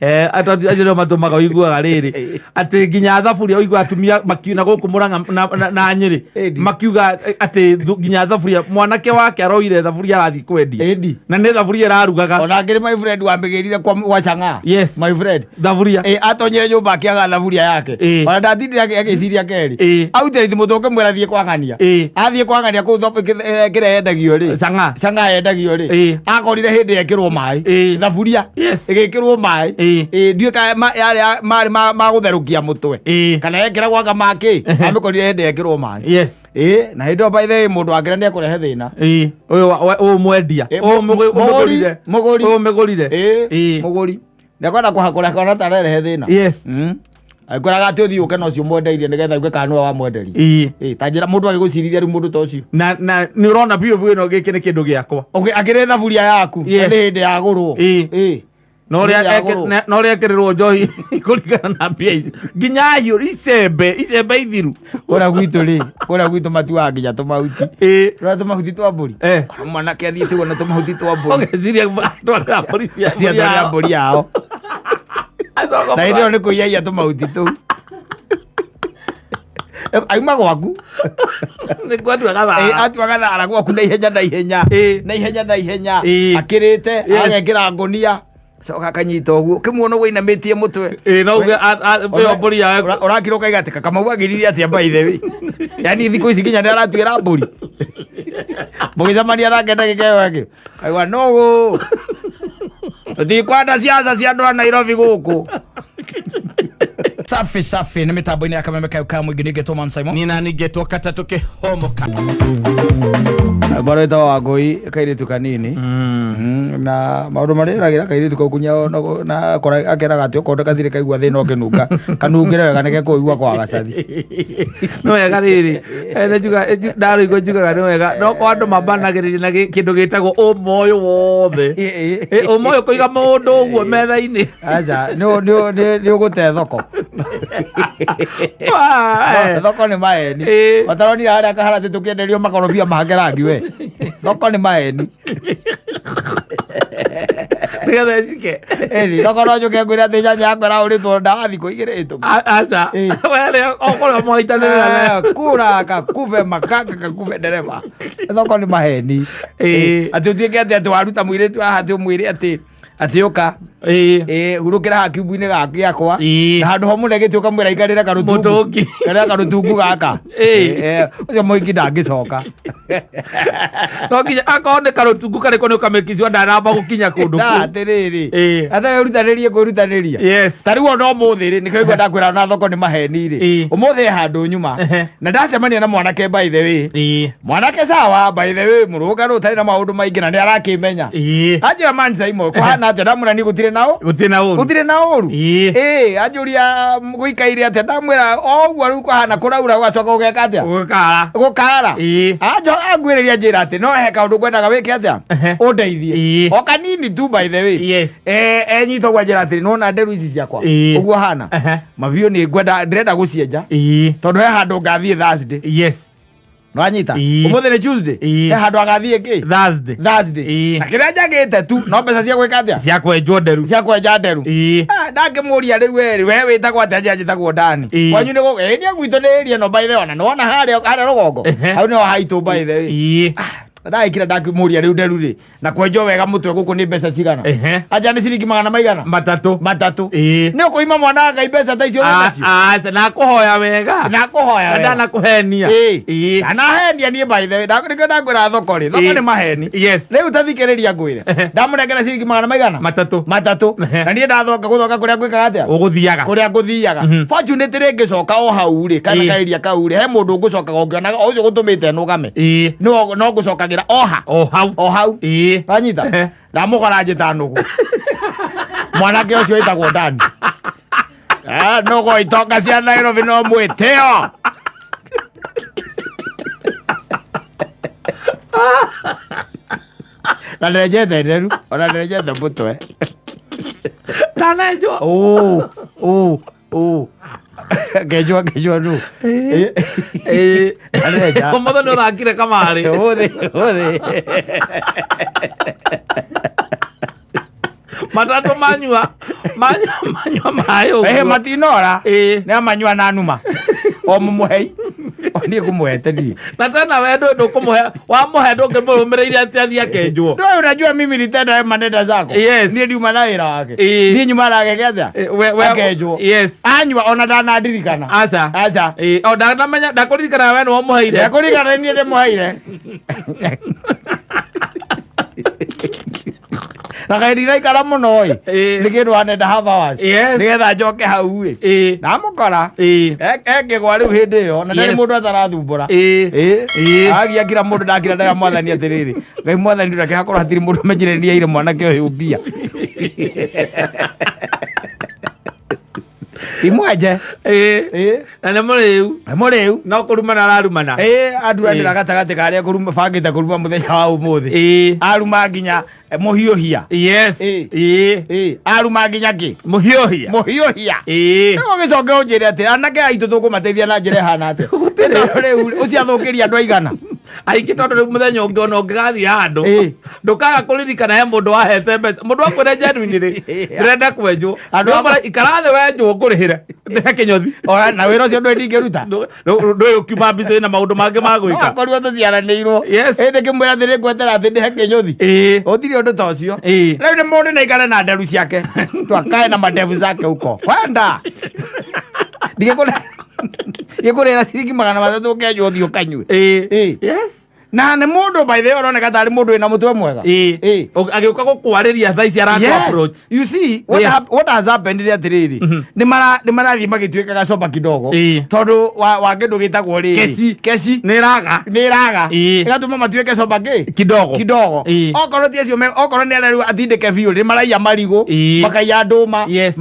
Andũ acio nĩo matũmaga ũiguaga rĩrĩ atĩ nginya thaburia ũiguaga atumia makiuna gũkũ Mũrang'a na Nyĩrĩ Ĩndi. makiuga atĩ nginya thaburia mwanake wake aroire thaburia arathiĩ kwendia Ĩndi. na nĩ thaburia ĩrarugaga. Ona ngĩrĩ my friend wamĩgĩrire kwa chang'aa. Yes. My friend. Thaburia. Ĩ, atonyire nyũmba akĩaga thaburia yake. Ĩ. Ona ndatindire agĩciria kerĩ. Ĩ. Autĩrĩti mũtwe ũkĩmwĩra thiĩ kwa ng'ania. Ĩ. Athiĩ kwa ng'ania kũu kĩrĩa yendagio rĩ. Chang'aa. Chang'aa yendagio rĩ. Ĩ. Akorire hĩndĩ yekĩrwo maĩ. Ĩ. Thaburia. Yes. Ĩgĩkĩrwo maĩ. Ĩ. Ĩ, ndiũĩ kana yarĩ marĩ ma gũtherũkia mũtwe. Ĩ. Kana yekĩragwo anga makĩ. Amĩkorire hĩndĩ yekĩrwo maĩ. Yes. Ĩ, na hĩndĩ ĩyo by the way mũndũ wakĩra nĩ ekũrehe thĩna. Ĩ, ũyũ ũyũ mwendia. Ĩ, Ũyũ ũmĩgũrire. Mũgũri. Ũyũ ũmĩgũrire. Ĩ, Ĩ. mũgũri. Nĩakwenda kũhakũra kona tarerehe thĩna. Yes. Agĩkwĩraga atĩ ũthiĩ ũke na ũcio mwendeirie nĩgetha uge kana nĩwe wamwenderia. Ĩ. Ĩ, ta njĩra mũndũ agĩgũcirithia rĩu mũndũ ta ũcio. Na nĩ ũrona biũ biũ ĩno gĩkĩ nĩ kĩndũ gĩakwa. Akĩrĩ thaburia yaku. Yes. Nĩ hĩndĩ yagũrwo. Ĩ. Ĩ. No ũrĩa Hĩndĩ yagũrwo. na ũrĩa ekĩrĩrwo njohi kũringana na mbia ici nginya hiũ icembe icembe ithiru. Kũrĩa gwitũ rĩ, kũrĩa gwitũ matuaga nginya tũmahuti. Ĩ. Tũrĩa tũmahuti twa mbũri. Eh. Ona mwanake athiĩte ũguo na tũmahuti twa mbũri. Ũgeciria atwarĩra mbũri cia Ciatwarĩra mbũri yao. Na hĩndĩ ĩyo nĩ kũiyaiya tũmahuti tũu. Auma gwaku. Nĩguo atua Ĩ, gathara. atua gathara gwaku na ihenya na ihenya. Ĩ. Na ihenya na ihenya. Ĩ. Akĩrĩte, Yes. agekĩra ngũnia. Coka akanyita ũguo. Ũkĩmuona ũguo ainamĩtie mũtwe. Ĩ, no uge ĩyo mbũri yawe. Ũrakira ũkaiga atĩ Kamau agĩrire atĩa by the way. Yaani thikũ ici nginya nĩ aratuĩra mbũri. Mũgĩcemania nake ndagĩka ĩyo ĩngĩ. Aigua nũgũ. Tũtikwenda ciaca cia andũ a Nairobi gũkũ. Safi safi nĩ mĩtambo-inĩ ya kameme kayo ka mũingĩ ningĩ Thomas Simon. Nina ningetwo katatũ kĩhomoka. Bado ĩtagwo Wangũi kairĩtu kanini. Na maũndũ marĩa eragĩra kairĩtu kau kunya na akora akeraga atĩ okorwo gathirĩ kaigua thĩna ũkĩnunga kanungĩre wega nĩke kũigua kwa gacathi. Nĩ wega rĩrĩ. Ndarũigua njugaga nĩ wega no kwa andũ mambanagĩrĩria na kĩndũ gĩtagwo ũmoyo wothe. Ũmoyo kũiga mũndũ ũguo metha-inĩ. Aca nĩ ũgũte thoko. Thoko nĩ maeni. Ũtaronire harĩa kaharatĩ tũkĩenderio makorobia mahake rangi we. Thoko nĩ maeni. Nĩgetha ĩcike. Ĩni thoko no njũke ngwĩre atĩ nyanya yakwa ĩragũrĩtwo ndawa thikũ igĩrĩ hĩtũku. Aca. Were okorwo mwaitanĩrĩra nayo. Kura kakuve makanga kakuve ndereba. Thoko nĩ maheni. Atĩ ũtuĩke atĩ atĩ waruta mũirĩtu haha atĩ ũmwĩre atĩ atĩ ũka. Hurũkĩra haha kiumbu-inĩ gĩakwa. Na handũ ho mũne gĩtĩ ũkamwĩra ikarĩre karũtungu. Mũtũngi. Karĩra karũtungu gaka. Ũcio mũhiki ndangĩcoka. No nginya akorwo nĩ karũtungu karĩkũ nĩ ũkamĩkicua ndanamba gũkinya kũndũ Na kũu. atĩrĩrĩ. Atarĩ ũrutanĩrie kwĩrutanĩria. Yes. Ta rĩu ona ũmũthĩ rĩ, nĩkĩo igua ndakwĩra na thoko nĩ maheni rĩ. Ũmũthĩ he handũ nyuma. Na ndacemania na mwanake by the way. Mwanake sawa by the way mũrũngarũ ũtarĩ na maũndũ maingĩ na nĩ arakĩmenya. Anjĩra man Simon kũhana atĩa ndamwĩra niĩ gũtirĩ na ũru. Gũtirĩ na ũru. Gũtirĩ na ũru. Anjũria gũikaire atĩa ndamwĩra o ũguo rĩu kũhana kũraura gũgacoka gũgeka atĩa? Gũkara. Gũkara. Anjo angwĩrĩria njĩra atĩ no he kaũndũ ngwendaga wĩke atĩa? Ũndeithie. O kanini tu by the way. Yes. Enyita ũguo anjĩra atĩrĩ nĩwona nderu ici ciakwa. Ũguo hana. Mabiũ nĩ ngwenda ndĩrenda gũcienja. Tondũ he handũ ngathiĩ Thursday. Yes. Nĩwanyita? Ũmũthĩ nĩ Tuesday. He handũ agathiĩ kĩ? Thursday. Thursday. Na kĩrĩa njagĩte tu no mbeca cia gwĩka atĩa? Cia kwenjwo nderu. Cia kwenja nderu. Ndangĩmũria rĩu we we wĩtagwo atĩa njĩra njĩtagwo Dani. Kwanyu nĩ gũkũ? Ĩĩ niĩ gwitũ nĩ area ĩno by the way ona nĩwona harĩa rũgongo. Hau nĩho haitũ by the way. Ndagĩkira ndakĩmũria rĩu nderu rĩ na kwenjwo wega mũtwe gũkũ nĩ mbeca cigana? Anja nĩ ciringi magana maigana? Matatũ. Matatũ. Nĩ ũkũima mwana wa Ngai mbeca ta icio wĩ nacio? Aca, na kũhoya wega. Na kũhoya Na wega. ndanakũhenia. Ndanahenia niĩ by the way. Nĩkĩo ndakwĩra thoko rĩ, thoko nĩ maheni. Yes. Rĩu ta thikĩrĩria ngwĩre. Ndamũnengera ciringi magana maigana? Matatũ. Matatũ. Na niĩ ndathonga gũthonga kũrĩa ngwĩkaga atĩa? Ũgũthiaga. Kũrĩa ngũthiaga. Fortunately ngĩcoka o hau rĩ, kana kaeria kau rĩ, he mũndũ ngũcokaga ũngĩonaga o ũcio gũtũmĩte nũgame. No ngũcokagĩra o ha. O hau. O hau. Wanyita? Ndamũkora njĩta nũgũ. Mwanake ũcio wĩtagwo Dani. Nũgũ itonga cia Nairobi no mwĩtĩo. Na ndenjete nderu, ona ndenjete mũtwe. Ndanenjwo. Ngenjwo ngenjwo nũ. Arenja. Ũmũthĩ nĩ ũthakire kamarĩ. Ũmũthĩ, ũmũthĩ. Matatũ manyua manyua maĩ ũguo. Matinora. Ĩĩ. Nĩ amanyua na numa. O mũmũhei. O niĩ ngũmũhete niĩ. Na tena we ndũkũmũhe wamũhe ndũngĩmũrũmĩrĩire atĩ athiĩ akenjwo. Ndio unajua mimi nitenda manenda zako. Yes. Niĩ ndiuma na wĩra wake. Ĩĩ. Niĩ nyuma nageke atĩa? We Akenjwo. Yes. Anyua ona ndanandirikana. Aca. Aca. Ĩĩ, o ndanamenya ndakũririkana we nĩwe ũmũheire. Ndakũririkana niĩ ndĩmũheire. Na kaĩ ndinaikara mũno ĩ. Ĩĩ. Nĩ kĩndũ one and a half hours. Yes. Nĩgetha njoke hau ĩ. Ĩĩ. Ndamũkora. Ĩĩ. Ekĩgwa rĩu hĩndĩ ĩyo na ndarĩ Yes. mũndũ atarathumbũra. Ĩĩ. Ĩĩ. Ĩĩ. Agia kira mũndũ ndakira ndaya mwathani atĩrĩrĩ. Ngai mwathani reke hakorwo hatirĩ mũndũ ũmenyire nĩ aire mwanake ũyũ mbia. Ti mwenje. Ĩĩ. Ĩĩ. Na nĩ mũrĩu. Nĩ mũrĩu. No kũrumana ararumana. Ĩĩ anduranĩra gatagatĩ karĩa kũruma bangĩte kũruma mũthenya wa ũmũthĩ. Ĩĩ. Aruma nginya mũhiũhia. Yes. Ĩĩ. Ĩĩ. Ĩĩ. Aruma nginya kĩ? Mũhiũhia. Mũhiũhia. Ĩĩ. Rĩu ũgĩcoke ũnjĩre atĩ anake aitũ tũkũmateithia na njĩra ĩhana atĩa? Tondũ rĩu ũcio athũkĩria andũ aigana. Aingĩ tondũ rĩu mũthenya ũngĩ ona ũngĩgathiĩ handũ Ĩĩ. ndũkaga kũririkana he mũndũ wahete mbeca mũndũ akwĩra genuine rĩ ndĩrenda kwenjwo Andũ Andũ amwe ikara thĩ wenjwo ngũrĩhĩre ndĩhe kĩnyothi. Ona na wĩra ũcio ndũĩ ndingĩruta. Ndũĩ ũkiuma mbica na maũndũ mangĩ ma No gwĩka. akorirwo tũciaranĩirwo. Yes. Ĩndĩ ngĩmwĩra atĩ nĩngwetera atĩ ndĩhe kĩnyũthi. Ĩĩ. Gũtirĩ ũndũ ta ũcio. Ĩĩ. Rĩu nĩ mũndũ naikare na nderu ciake. Twakae na mandevu zake huko. Kwenda. Ndigĩkũrĩra ciringi 300 ũkenjwo ũthiĩ ũkanyue. Ĩĩ. Ĩĩ. Yes. Na nĩ mũndũ by the way ũroneka tarĩ mũndũ wĩna mũtwe mwega. Ĩĩ. Ĩĩ. Agĩũka gũkwarĩria thaa ici arakũ Yes. approach. You see what, Yes. what has happened nĩ atĩrĩrĩ nĩ marathiĩ magĩtuĩkaga sober kidogo Ĩĩ. tondũ wa kĩndũ gĩtagwo rĩrĩ Keci. keci Nĩ ĩraga. nĩ ĩraga Ĩĩ. ĩgatũma matuĩke sober kĩ Kidogo. kidogo Ĩĩ. okorwo ti acio okorwo nĩ arĩa rĩu atindĩke biũ nĩ maraiya marigũ Ĩĩ. makaiya ndũma Yes.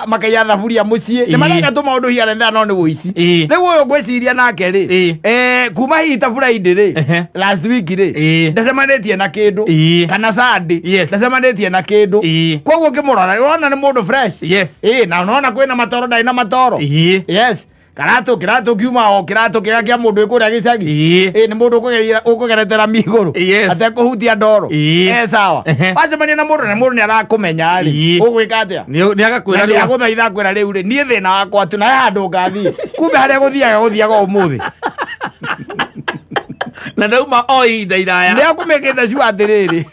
makaiya thaburia mũciĩ nĩ Ĩĩ. mareka tũmaũndũ hiarĩ there no nĩ wũici Ĩĩ. rĩu ũyũ ngwĩciria nake rĩ Ĩĩ. kuma hihi ta Friday rĩ Ehe. last week rĩ Ĩĩ. ndacemanĩtie na kĩndũ Ĩĩ. kana Sunday Yes. ndacemanĩtie na kĩndũ Ĩĩ. koguo ũngĩmũrora ũrona nĩ mũndũ fresh Yes. Ĩĩ, na ũnona kwĩna matoro ndarĩ na matoro Ĩĩ. yes karatũ kĩratũ kiuma o kĩratũ kĩrĩa kĩa mũndũ wĩ kũrĩa gĩcagi Ĩĩ. Ĩĩ, nĩ mũndũ ũkũgeretera migũrũ Yes. atekũhutia ndoro Ĩĩ. e sawa Ehe. wacemania na mũndũ na mũndũ nĩ arakũmenya rĩ Ĩĩ. ũgwĩka atĩa Nĩ agakwĩra na rĩu. agũthaitha akwĩra rĩu rĩ niĩ thĩna wakwa tu na he handũ ngathiĩ kumbe harĩa gũthiaga gũthiaga ũmũthĩ Na ndauma o ihinda iraya. nĩ akũmĩkĩte cua atĩrĩrĩ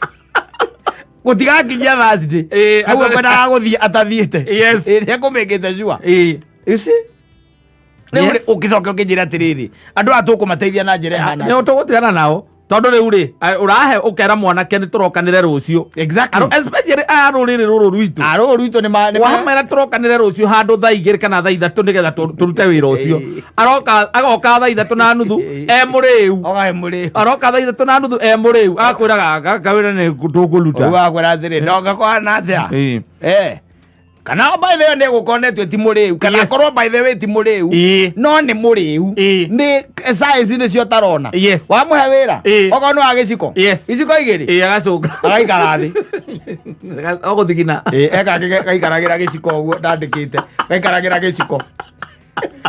gũtigakinyia Thursday Ĩĩ, hau ekwendaga gũthiĩ atathiĩte Yes. Ĩĩ, nĩ akũmĩkĩte cua Ĩĩ. You see? Rĩu Yes. ũgĩcoke ũkĩnjĩra atĩrĩrĩ andũ aya tũkũmateithia na njĩra ĩhana Nĩ tũgũtigana nao tondũ rĩu rĩ ũrahe ũkera mwanake nĩ tũrokanĩre rũciũ. Exactly. Especially aya rũrĩrĩ rũrũ rwitũ. Arũũ rwitũ nĩ Wamera tũrokanĩre rũciũ handũ thaa 2 kana thaa 3 nĩgetha tũrute wĩra ũcio. Ĩĩ. Aroka agoka thaa 3:30 e mũrĩu. ogae mũrĩu Aroka thaa 3:30 e mũrĩu agakwĩraga gaka wĩra nĩ tũkũruta. ũguo akwĩra atĩrĩ ndonga kũhana atĩa Ĩĩ. Eh. Kana by the way nĩ gũkonetio ti mũrĩu kana Yes. akorwo by the way ti mũrĩu Ĩĩ. no nĩ mũrĩu Ĩĩ. nĩ size nĩcio ũtarona Yes. wamũhe wĩra Ĩĩ. okorwo nĩ wa gĩciko Yes. iciko igĩrĩ Ĩĩ agacũnga. agaikara thĩ Ogũthigina. Ĩĩ, eka gaikaragĩra gĩciko ũguo ndandĩkĩte gaikaragĩra gĩciko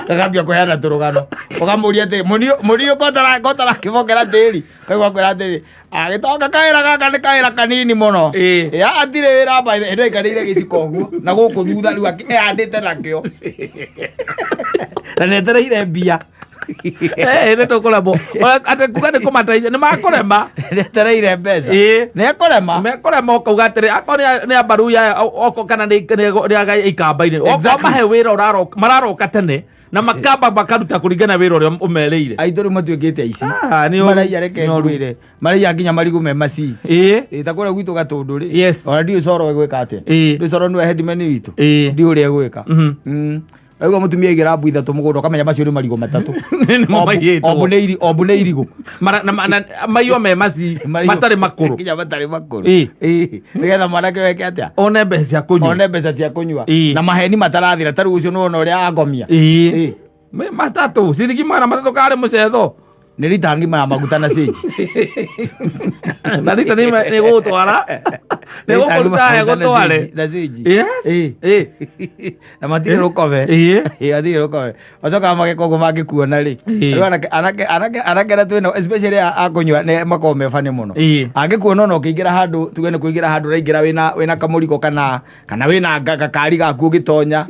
gakambia kũheana tũrũgano ũkamũria atĩrĩ mũriũ kotarakĩbokera tĩri kaigua kwĩra atĩrĩ agĩtonga kawĩra gaka nĩ kawĩra kanini mũno Ĩĩ. Ĩĩ, hatirĩ wĩra by the ĩno aikarĩire gĩciko ũguo na gũkũ thutha rĩu ehandĩte nakĩo na netereire mbia Nĩ tũkũremwo. Atĩ kuga nĩ kũmateithia nĩ makũrema. netereire mbeca Ĩĩ. nĩ ekũrema Mekũrema ũkauga atĩrĩ akorwo nĩ ambaruya oko kana nĩ aga ikamba-inĩ. Okorwo Exactly. mahe wĩra mararoka tene na makamba makaruta kũringana wĩra ũrĩa ũmerĩire. Aitũ rĩu matuĩkĩte aici Ah, nĩ ũru. maraiya reke Nĩ ũru. ngwĩre maraiya nginya marigũ me maci Ĩĩ. Ĩĩ, ta kũrĩa gwitũ Gatũndũ rĩ Yes. ona ndiũĩ Coro egwĩka atĩa Ĩĩ. ndiũĩ Coro nĩwe headman witũ Ĩĩ. ndiũĩ ũrĩa egwĩka Mhm. Raigua mũtumia aigĩra mbu ithatũ mũgũnda ũkamenya macio nĩ marigũ matatũ Nĩmo maiyĩtwo. Ombu nĩ irigũ Maiywo me maci matarĩ makũrũ. nginya matarĩ makũrũ Ĩĩ. Ĩĩ. Nĩgetha mwanake weke atĩa One mbeca cia kũnyua. one mbeca cia kũnyua Ĩĩ. na maheni matarathira ta rĩu ũcio nĩwona ũrĩa angomia Ĩĩ. Ĩĩ. Me matatũ ciringi 300 karĩ mũcetho. Nĩ rita ng'ima ya maguta na cĩnji. Na rita nĩ gũgũtwara, nĩ gũkũruta he gũtware. Na cĩnji. Yes. Ĩ. Na matirĩ rũkobe. Ĩ, matirĩ rũkobe. Macokaga mageka ũguo mangĩkuona rĩ. Rĩu anake anake anake anake arĩa twĩnao, especially a kũnyua, nĩ makoragwo me bani mũno. Angĩkuona ona ũkĩingĩra handũ, tuge nĩ kũingĩra handũ ũraingĩra wĩna kamũrigo kana wĩna gakari gaku ũgĩtonya.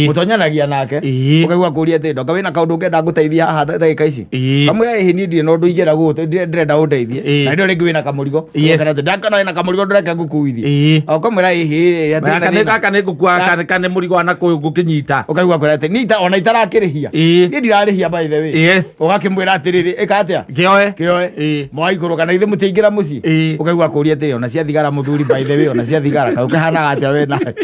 Mũtonyanagia nake. Ũkaigua kũria atĩ ndoka wĩna kaũndũ ũngĩenda ngũteithia haha ndagĩka ici. Kamwĩra ĩhĩ niĩ ndirĩ na ũndũ ingĩenda gũgũte, ndĩrenda ũndeithie. Na ndio rĩngĩ wĩna kamũrigo. Ũgakora atĩ ndakona wĩna kamũrigo ndũreke ngũkuithie. Ũkamwĩra ĩhĩ hatirĩ na Gaka nĩ thĩna. gaka nĩ ngũkua kana nĩ mũrigo wa nakũyũ ngũkĩnyita. Ũkaigua kwĩra atĩ niĩ ona itarakĩrĩhia. Niĩ ndirarĩhia by the way. Ũgakĩmwĩra atĩrĩrĩ, ĩka atĩa? Kĩoe. Kĩoe. Mwaikũrũka na ithe mũtiaingĩra mũciĩ. Ũkaigua kũria atĩrĩ, ona cia thigara mũthuri by the way, ona cia thigara kaũ kĩhanaga atĩa we nawe?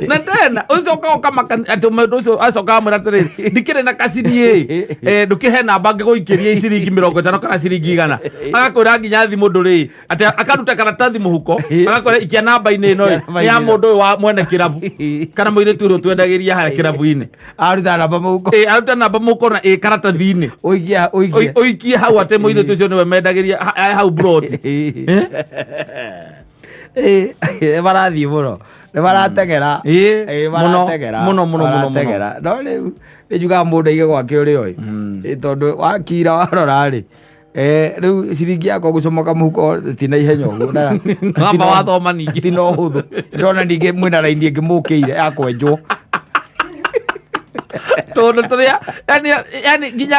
Na tena ũcoka ũkamaka atĩ mũndũ ũcio acoka amwĩra atĩrĩrĩ, ndikĩrĩ na kacini ĩ, ndũkĩhe namba ngĩgũikĩrie ciringi 50 kana ciringi 100. Agakwĩra nginya thimũ ndũrĩ, atĩ akaruta karatathi mũhuko, agakwĩra ikia namba-inĩ ĩno ĩ, nĩ ya mũndũ ũyũ wa mwene kĩrabu kana mũirĩtu ũrĩa ũtwendagĩria harĩa kĩrabu-inĩ. Aruta namba mũhuko. Ĩ, aruta namba mũhuko na ĩ karatathi-inĩ. Ũikie, ũikie. Ũikie hau atĩ mũirĩtu ũcio nĩwe mendagĩria hau broti. Nĩ marathiĩ mũno, nĩ marateng'era. Ĩ, Ĩ, mũno, marateng'era, mũno, mũno, mũno, mũno. marateng'era. No rĩu nĩ njugaga mũndũ aige gwake ũrĩa oĩ. Ĩ, tondũ wakira warora rĩ, rĩu ciringi yakwa gũcomoka mũhuko ti na ihenya ũguo, na Wamba wathoma ningĩ. ti na ũhũthũ. Ndĩrona ningĩ mwĩna raini ĩngĩ mũkĩire ya kwenjwo. Tondũ tũrĩa, yani nginya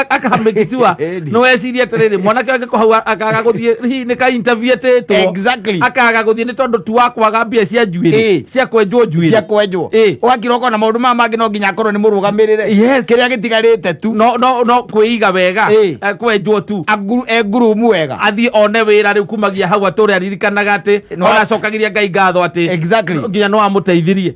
akahamĩkiciwa. Ĩni. Nĩ weciria atĩrĩrĩ, mwanake angĩkorwo hau akaga gũthiĩ, hihi nĩ ka interview etĩtwo. Akaga gũthiĩ nĩ tondũ tu wa kwaga mbia cia njuĩrĩ. Cia kwenjwo njuĩrĩ. Cia kwenjwo. Ũgakira ũkona maũndũ maya mangĩ no nginya akorwo nĩ mũrũgamĩrĩre. Kĩrĩa gĩtigarĩte tu. No, no, no kwĩiga wega. Kwenjwo tu. Engurumu wega. Athiĩ one wĩra rĩu kumagia hau atũre aririkanaga atĩ ona acokagĩria Ngai ngatho atĩ nginya no amũteithirie.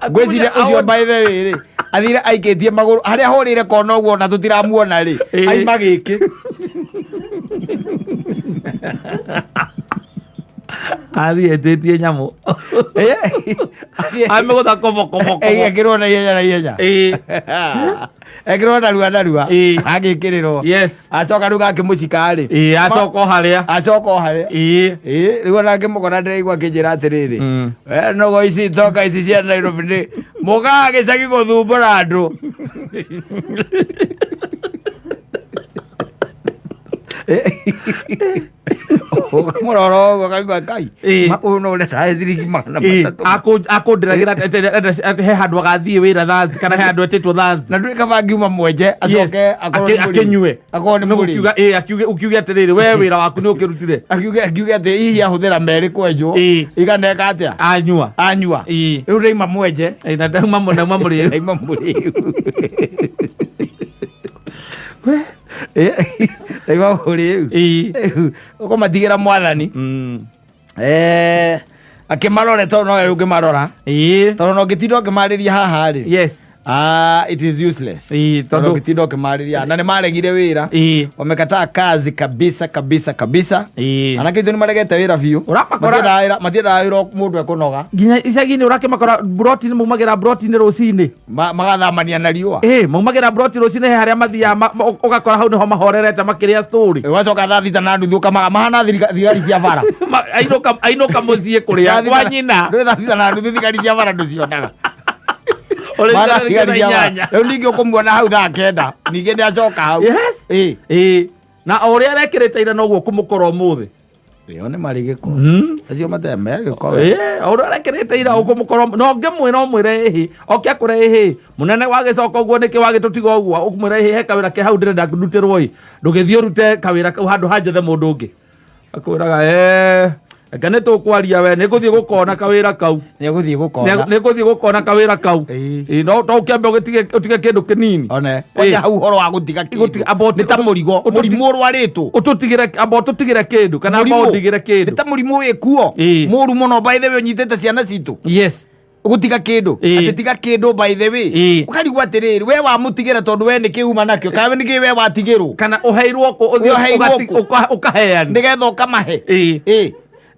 Ngwĩciria ũcio by the way rĩ, athire aikĩtie magũrũ harĩa hũrĩire kona ũguo na tũtiramuona rĩ, aima gĩkĩ. Athiĩ etĩtie nyamũ. Amĩgũtha kobo, kobo, kobo. Ekĩrwo na ihenya na ihenya. Ekĩrwo narua narua. Agĩkĩrĩrwo. Acoka rĩu gakĩmũcika rĩ. Acoka o harĩa. Acoka o harĩa. Rĩu ona ngĩmũkora ndĩraigua akĩnjĩra atĩrĩrĩ. We nogo ici toka ici cia Nairobi nĩ mũkaga gĩcagi gũthumbũra andũ. Ũkamũrora ũguo ũkaigua Ngai. Ũyũ no ũrenda ciringi magana matatũ. Akũndĩragĩra atĩ he handũ agathiĩ wĩra Thursday, kana he handũ etĩtwo Thursday. Na ndũĩ kaba ngiuma mwenje, acoke akorwo nĩ mũrĩu. Akĩnyue. Akorwo nĩ Nĩ mũrĩu. gũkiuga, akiuge atĩrĩrĩ, we wĩra waku nĩ ũkĩrutire. Akiuge atĩ hihi ahũthĩra merĩ kwenjwo. Iganeka atĩa? Anyua. Anyua. Rĩu ndaima mwenje. Na ndauma mũrĩu. Ndaima mũrĩu. Ndaima mũrĩu. Ũkũmatigĩra mwathani. Akĩmarore tondũ nowe ũngĩmarora. Tondũ no ũngĩtinda ũkĩmarĩria haha rĩ. It is useless. Tondũ ũngĩtinda ũkĩmarĩria na nĩ maregire wĩra. Wamekataa kazi kabisa kabisa kabisa. Anake aitũ nĩ maregete wĩra biũ. Ũramakora- Matiendaga wĩra mũndũ ekũnoga. Nginya icagi-inĩ ũrakĩmakora broti-inĩ, maumagĩra broti-inĩ rũcinĩ. Magathamania na riũa. Maumagĩra broti rũcinĩ he harĩa mathiaga, ũgakora hau nĩho mahorerete makĩrĩa story. Ũgacoka thaa thita na nuthu ũkamaga mahana thigari cia bara. Ainũka mũciĩ kũrĩa kwa nyina. Ndũĩ thaa thita na nuthu thigari cia bara ndũcionaga. Ũrĩ Mara thigari thigari cia bara. inyanya. Rĩu ningĩ ũkũmuona hau thaa kenda. Ningĩ nĩacoka hau. Na o ũrĩa arekĩrĩte ira noguo ũkũmũkora ũmũthĩ. Ĩyo nĩ marĩ gĩko. Acio mateme gĩko. O ũrĩa arekĩrĩte ira ũkũmũkora, no ũngĩmwĩra ũmwĩre ĩhĩ, oke akũre ĩhĩ, mũnene wagĩcoka ũguo nĩkĩ wagĩtũtiga ũguo, ũkũmwĩra ĩhĩ, he kawĩra ke hau ndĩrenda ndutĩrwo ĩ, ndũgĩthiĩ ũrute kawĩra kau handũ ha njethe mũndũ ũngĩ. Akwĩraga, reke nĩ tũkwaria we, nĩ ngũthiĩ gũkona kawĩra kau. Nĩ ngũthiĩ gũkona. Nĩ ngũthiĩ gũkona kawĩra kau. No to ũkĩambe ũtige kĩndũ kĩnini. One, kwanja hau ũhoro wa gũtiga kĩndũ. Gũtiga, amba ũti- Nĩ ta mũrigo, mũrimũ ũrwarĩtwo. Ũtũtigĩre, amba ũtũtigĩre kĩndũ, kana amba Mũrimũ. ũndigĩre kĩndũ. Nĩ ta mũrimũ wĩ kuo. Mũru mũno by the way ũnyitĩte ciana citũ. Gũtiga kĩndũ. Atĩ tiga kĩndũ by the way. Ũkarigwo atĩrĩrĩ, we wamũtigĩra tondũ we nĩ kĩuma nakĩo, kana nĩ kĩ we watigĩrwo? Kana ũheirwo kũ, ũthiĩ Ũheirwo kũ? ũkaheana. Nĩgetha ũkamahe.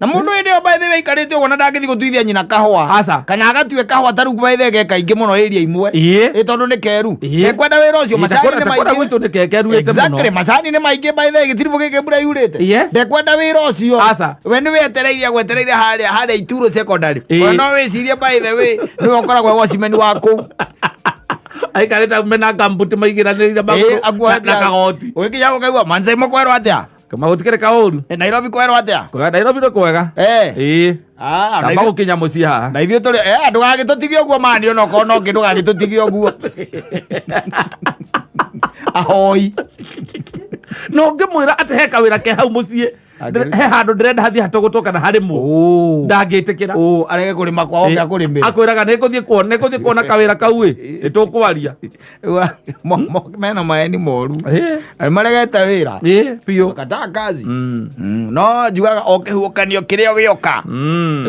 Na mũndũ hĩndĩ ĩyo by the way aikarĩte ũguo na ndangĩthiĩ gũtuithia nyina kahũa. Aca. Kana agatue kahũa ta rĩu by the way ge kaingĩ mũno area imwe. Ĩĩ. Ĩ tondũ nĩ keru. Ĩĩ. Ekwenda wĩra ũcio macani nĩ kũrĩa maingĩ. gwitũ nĩ kekeruĩte Exactly, mũno. macani nĩ maingĩ by the way gĩtiribũ gĩkĩ mbura yurĩte. Yes. Ndekwenda wĩra ũcio. Aca. We nĩ wetereire gwetereire harĩa harĩa Ituro secondary. Ĩĩ. We no wĩcirie by the way nĩwe ũkoragwo watchman wa kũu. Aikarĩte mena ngambuti maigĩranĩire Ĩĩ, magũrũ akuoete na kagoti. Ũgĩkinya ũkaigua Mansaimo kwerwo atĩa? Kama gũtikĩrĩ kaũru. Eh, Nairobi kwerwo atĩa? Kwega Nairobi nĩ kwega. Eh. Ĩĩ. Ah, Namba gũkinya mũciĩ haha. na ithuĩ tũrĩ eh ndũgagĩtũtigie ũguo mani ona okorwo no kĩ ndũgagĩtũtigie ũguo. Ahoi. No ngĩmwĩra atĩ he kawĩra ke hau mũciĩ. Angĩ- He handũ ndĩrenda hathiĩ hatũgũtwo kana harĩmwo. Ndangĩtĩkĩra. Ũ arege kũrĩma kwao Ĩĩ. kĩa kũrĩmĩra. Akwĩraga nĩngũthiĩ kuona nĩngũthiĩ kuona kawĩra kau ĩ. Nĩtũkwaria. Mena maeni moru. Ĩĩ. Maregete wĩra. Ĩĩ biũ. Kataa kazi. No njugaga o kĩhuhũkanio kĩrĩa gĩoka.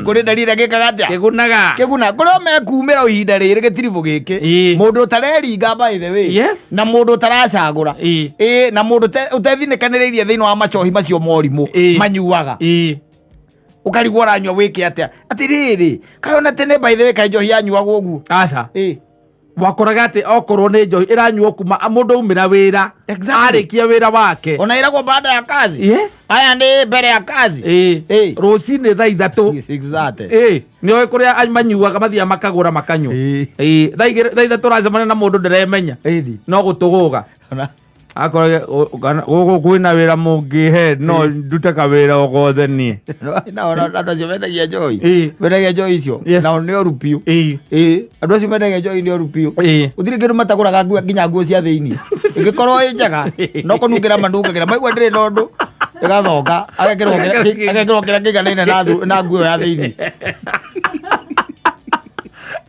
Kũrĩ ndariri gĩkaga atĩa? Kĩgunaga. Kĩguna kũrĩa mekumĩra ihinda rĩrĩ gĩtiribũ gĩkĩ. Ĩĩ. Mũndũ ũtareringa by the way. Yes. Na mũndũ ũtaracagũra. Ĩĩ. Ĩĩ na mũndũ ũtethinĩkanĩrĩirie thĩinĩ wa macohi macio morimũ Ĩĩ. manyuaga. Ĩĩ. Ũkarigwo ũranyua wĩke atĩa? Atĩrĩrĩ, kaĩ ona tene by the way kaĩ njohi yanyuagwo ũguo? Aca. Ĩĩ. Wakoraga atĩ okorwo nĩ njohi ĩranyuo kuma mũndũ aumĩra wĩra. Exactly. Arĩkia wĩra wake. Ona ĩragwo baada ya kazi. Yes. Aya nĩ mbere ya kazi. Ĩĩ. Ĩĩ. Rũcinĩ thaa ithatũ. 6:30. Ĩĩ. Nĩoĩ kũrĩa manyuaga mathiaga makagũra makanyua. Ĩĩ. Ĩĩ. Thaa ithatũ ũracemania na mũndũ ndĩremenya. Ĩĩ. No gũtũgũga. Ona Akorwo gũkũ kwĩna wĩra mũngĩhe no ndute kawĩra o gothe niĩ. nao andũ acio mendagia njohi. Ĩĩ. Mendagia njohi icio. Yes. Nao nĩ oru biũ. Ĩĩ. Ĩĩ. Andũ acio mendagia njohi nĩ oru biũ. Ĩĩ. Gũtirĩ kĩndũ matagũraga nginya nguo cia thĩinĩ. Ĩngĩkorwo ĩ njega no kũnungĩra manungagĩra maigua ndĩrĩ na ũndũ ĩgathoka agekĩrwo agekĩrwo kĩrĩa kĩiganaine na nguo ya thĩinĩ.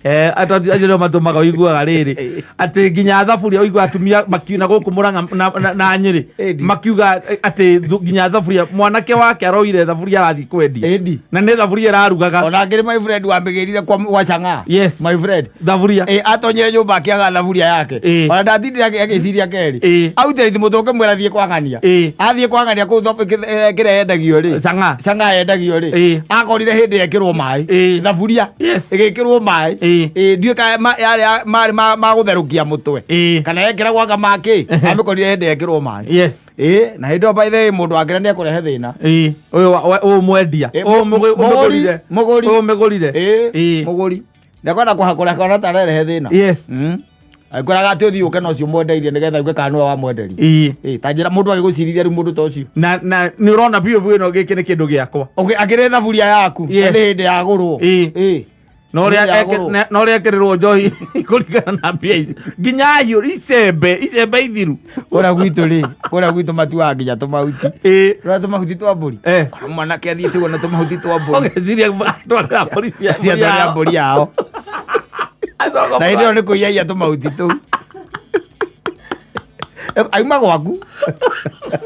Acio nĩo matũmaga ũiguaga rĩrĩ atĩ nginya thaburia ũiguaga atumia makiuna gũkũ Mũrang'a na Nyĩrĩ Ĩndi. makiuga atĩ nginya thaburia mwanake wake aroire thaburia arathiĩ kwendia Ĩndi. na nĩ thaburia ĩrarugaga. Ona ngĩrĩ my friend wamĩgĩrire kwa Chang'aa. Yes. My friend. Thaburia. Ĩ atonyire nyũmba akĩaga thaburia yake. Ĩ. Ona ndatindire agĩciria kerĩ. Ĩ. Autĩrĩti mũtwe ũkĩmwĩra thiĩ kwang'ania. Ĩ. Athiĩ kwang'ania kũu kĩrĩa yendagio rĩ. Chang'aa. Chang'aa yendagio rĩ. Ĩ. Akorire hĩndĩ yekĩrwo maĩ. Ĩ. Thaburia. Yes. Ĩgĩkĩrwo maĩ. Ĩ. Ĩ ndiũĩ kana yarĩ marĩ ma gũtherũkia mũtwe. Ĩ. Kana yekĩragwo anga makĩ. Amĩkorire hĩndĩ yekĩrwo maĩ. Yes. Ĩ na hĩndĩ ĩyo by the way mũndũ wakĩra nĩ ekũrehe thĩna. Ĩ. Ũyũ ũyũ mwendia. Ĩ, Ũyũ ũmĩgũrire. mũgũri. Ũyũ ũmĩgũrire. Ĩ. Ĩ. Mũgũri. Ndekwenda kũhakũra kona ta arehe thĩna. Yes. Agĩkwĩraga atĩ ũthiĩ ũke na ũcio mwendeirie nĩgetha uge kana nĩwe wamwenderia. Ĩ. Ĩ ta njĩra mũndũ agĩgũcirithia rĩu mũndũ ta ũcio. Na nĩ ũrona biũ biũ ĩno gĩkĩ nĩ kĩndũ gĩakwa. Akĩrĩ thaburia yaku. Yes. Nĩ hĩndĩ yagũrwo. Ĩ. Ĩ. No ũrĩa ekĩrĩrwo njohi kũringana na mbia ici nginya hiũ icembe icembe ithiru. Kũrĩa gwitũ rĩ, kũrĩa gwitũ matuaga nginya tũmahuti. Ĩ. Ũrĩa tũmahuti twa mbũri. Eh. Ona mwanake athiĩte ũguo na tũmahuti twa mbũri. Ũgeciria atwarĩra mbũri Ciatwarĩra mbũri yao. Na hĩndĩ ĩyo nĩ kũiyaiya tũmahuti tũu. Auma gwaku.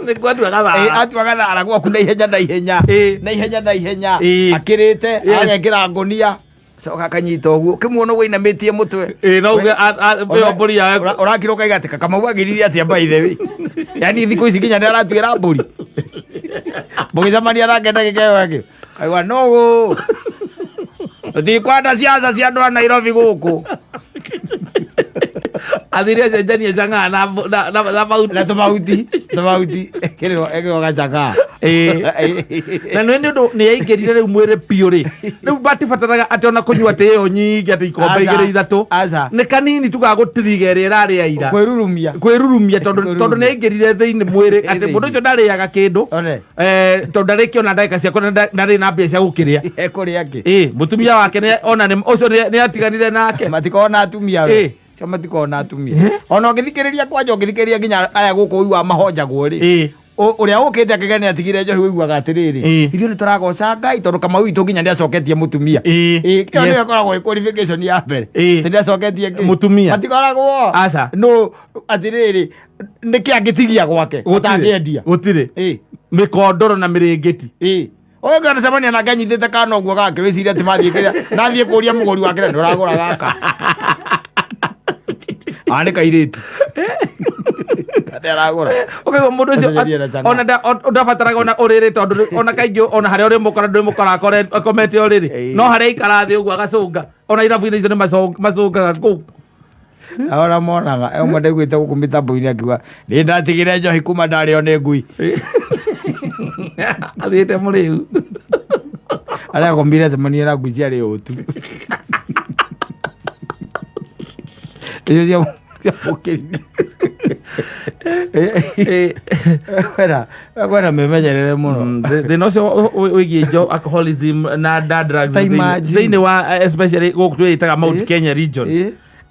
Nĩkuo atuaga Ĩ, thara. atuaga thara gwaku na ihenya na ihenya. Ĩ. Na ihenya na ihenya. Ĩ. Akĩrĩte, Yes. agekĩra ngũnia. Coka akanyita ũguo. Ũkĩmuona ũguo ainamĩtie mũtwe. Ĩ no uge ĩyo mbũri yawe. Ũrakira ũkaiga atĩ Kamau agiririe atĩa by the way. Yaani thikũ ici nginya nĩ aratuĩra mbũri. Mũgĩcemania nake ndagĩka ĩyo ĩngĩ. Kaigua nũgũ. Tũtikwenda ciaca cia andũ a Nairobi gũkũ. Athire acenjanie chang'aa na mahuti. Na tũmahuti. Tũmahuti. Ekĩrĩrwo gacang'aa. Ĩ. Na nĩ ũndũ nĩ yaingĩrire rĩu mwĩrĩ biũ rĩ. Rĩu batibataraga atĩ ona kũnyua atĩ ĩyo nyingĩ atĩ ikombe Aca. igĩrĩ ithatũ. Aca. Nĩ kanini tu gagũtiriga ĩrĩa ĩrarĩa ira. Kwĩrurumia. Kwĩrurumia tondũ Kwĩrurumia. tondũ nĩ aingĩrire thĩinĩ mwĩrĩ atĩ Ĩ mũndũ ũcio ndarĩaga kĩndũ. One. Tondũ ndarĩkĩona ndagĩka ciakwa na ndarĩ na mbia cia gũkĩrĩa. Ekũrĩa kĩ? Ĩ mũtumia wake ona ũcio nĩ atiganire nake. Matikoragwo na atumia Ĩ. we. Cio matikoragwo na atumia. Ona ũngĩthikĩrĩria kwanja ũngĩthikĩrĩria nginya aya gũkũ ũiguaga mahonjagwo rĩ. Ĩ. Ũrĩa ũkĩte akĩgĩa nĩ atigire njohi ũiguaga atĩrĩrĩ. Ĩ. Ithuĩ nĩ tũragoca Ngai tondũ Kamau witũ nginya nĩ acoketie mũtumia. Ĩ. Ĩ, ĩyo Yes. nĩyo ĩkoragwo ĩ qualification ya mbere. Ĩ. Atĩ nĩ acoketie kĩ? Mũtumia. Matikoragwo. Aca. No atĩrĩrĩ nĩkĩ angĩtigia gwake ũtangĩendia. Gũtirĩ. Ĩ. Mĩkondoro na mĩrĩngĩti. Ĩ. Ũyũ ũngĩ anacemania nake anyitĩte kana ũguo gake wĩcirie atĩ mathiĩ kĩrĩa nathiĩ kũria mũgũri wake na ndũragũra gaka. Aa nĩ kairĩtu. Nĩaragũra. Ũkaigua mũndũ ũcio Ũcenjerie na chang'aa. ona ndabataraga ona ũrĩrĩ tondũ ona kaingĩ ona harĩa ũrĩmũkora ndũrĩmũkora akomete ũrĩrĩ, Ĩĩ. no harĩa aikara thĩ ũguo agacũnga, ona irabu-inĩ icio nĩ macũngaga kũu. Arĩa monaga ũmwe ndaiguĩte gũkũ mĩtambo-inĩ akiuga nĩ ndatigire njohi kuma ndarĩo nĩ ngui. Athiĩte mũrĩu. Arĩa akomire acemanie na ngui ciarĩ ũtu icio ciamũkĩrire. Kwena mĩmenyerere mũno. Thĩna ũcio wĩgiĩ alcoholism na drugs Ta imagine. thĩinĩ wa especially gũkũ twĩtaga Mount Kenya region,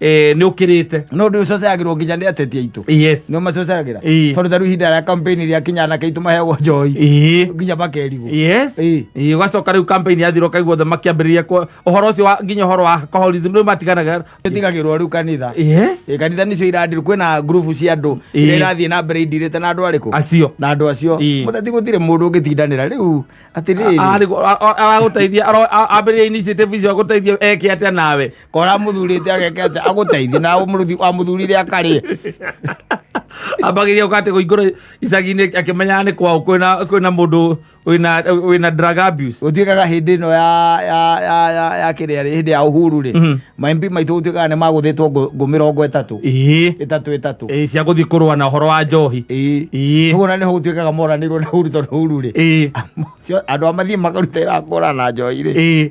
nĩ ũkĩrĩte. No ndĩ ũcoceragĩrwo nginya nĩ ateti aitũ. Nĩ macoceragĩra tondũ ta rĩu ihinda rĩa campaign rĩa kinya anake aitũ maheagwo njohi nginya makerigwo. Ĩĩ, ũgacoka rĩu campaign yathira ũkaigua othe makĩambĩrĩria ũhoro ũcio wa nginya ũhoro wa alcoholism rĩu matiganaga. Ĩtigagĩrwo rĩu kanitha. Yes. Ĩ, kanitha nĩcio irandirwo, kwĩna ngurubu cia andũ iria irathiĩ na mbere indirĩte na andũ arĩkũ? Acio. Na andũ acio. Mũteti gũtirĩ mũndũ ũngĩtindanĩra rĩu atĩrĩrĩ. Aragũteithia, ambĩrĩria initiative icio agũteithia eke atĩa nawe? Kora mũthurĩte ageke atĩa agũteithie na wamũthurire akarĩe. Ambagĩria ũkate kũingũra icagi-inĩ akĩmenyaga nĩ kwao kwĩna mũndũ wĩna drug abuse. Gũtuĩkaga hĩndĩ ĩno ya kĩrĩa rĩ, hĩndĩ ya Uhuru rĩ, ma MP maitũ gũtuĩkaga nĩ magũthĩtwo ngũ 30. Ĩtatũ ĩtatũ. Ĩĩ, cia gũthiĩ kũrũa na ũhoro wa njohi. Ũguo na nĩho gũtuĩkaga moranĩirwo na Uhuru tondũ Uhuru rĩ, andũ a mathiĩ makaruta wĩra wa kũrũa na njohi rĩ,